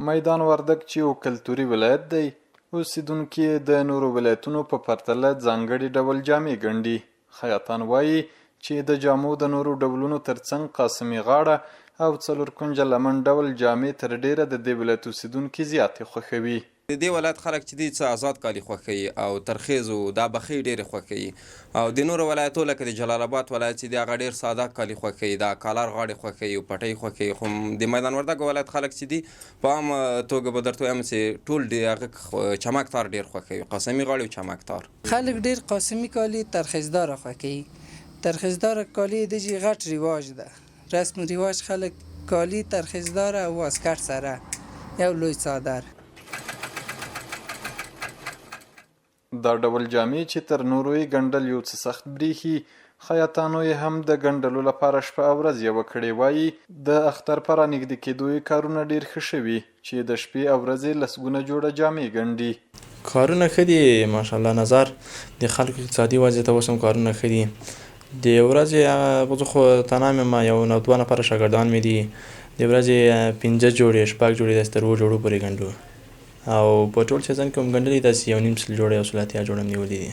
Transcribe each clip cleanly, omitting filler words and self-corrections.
میدان وردګ چې یو کلتوري ولایت دی، اوسېدونکي یې د نورو ولایتونو په پرتله ځانګړي ډول جامې ګنډي. خیاطان وايي چې د جامو د نورو ډولونو ترڅنګ قاسمي غاړه او څلورکنجه لمن ډول جامې تر ډېره د دې ولایت اوسېدونکي زیاتې خوښوي. د دې ولایت خلک چې دي څه ازاد کالي خوښوي او ترخیز او دا بخۍ ډېرې خوښوي او د نورو ولایتو لکه د جلال اباد ولایت چې دي هغه ډېر ساده کالي خوښوي، دا کالر غاړې خوښوي او پټۍ خوښوي، خو د میدان وردګو ولایت خلک چې دي په عامه توګه به درته ووایم چې ټول د هغه چمک تار ډېر خوښوي، قاسمي غاړې او چمک تار. خلک ډېر قاسمي کالي ترخیزداره خوښوي، ترخیزداره کالي دجي غټ رواج ده، رسم و رواج خلک کالي ترخیزداره او واسکټ سره یو لوی څادر. دا ډول جامې چې تر نورو یې ګنډل یو څه سخت برېښي، خیاطانو یې هم د ګنډلو لپاره شپه او ورځ یوه کړې، وايي د اختر په رانږدې کېدو یې کارونه ډېر ښه شوي چې د شپې او ورځې لسګونه جوړه جامې ګنډي. کارونه ښه دي ماشاءالله نظر د خلکو اقتصادي وضعې ته اوس هم کارونه ښه دي د ورځې زه خو تنها یم یو نه دوه نفره شاګردان مې دي د ورځې پنځه جوړې شپږ جوړې داسې تر اوو جوړو پورې ګنډو او په ټول سیزن کې هم ګنډلي داسې یو نیم سل جوړې او سل اتیا جوړه مې نیولې دي.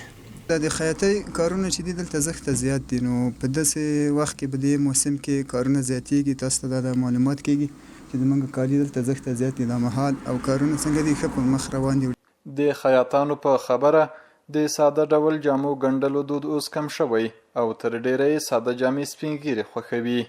دا د خیاطۍ کارونه چې دي دلته زښته زیات دي نو په داسې وخت کې په دې موسم کې کارونه زیاتیږي تاسو ته دا د معلومات کیږي چې زمونږ کالي دلته زښته زیات دي دا مهال او کارونه څنګه دي ښه په مخ روان دي. د خیاطانو په خبره د ساده ډول جامو ګنډلو دود اوس کم شوی او تر ډېره یې ساده جامې سپین ږیري خوښوي.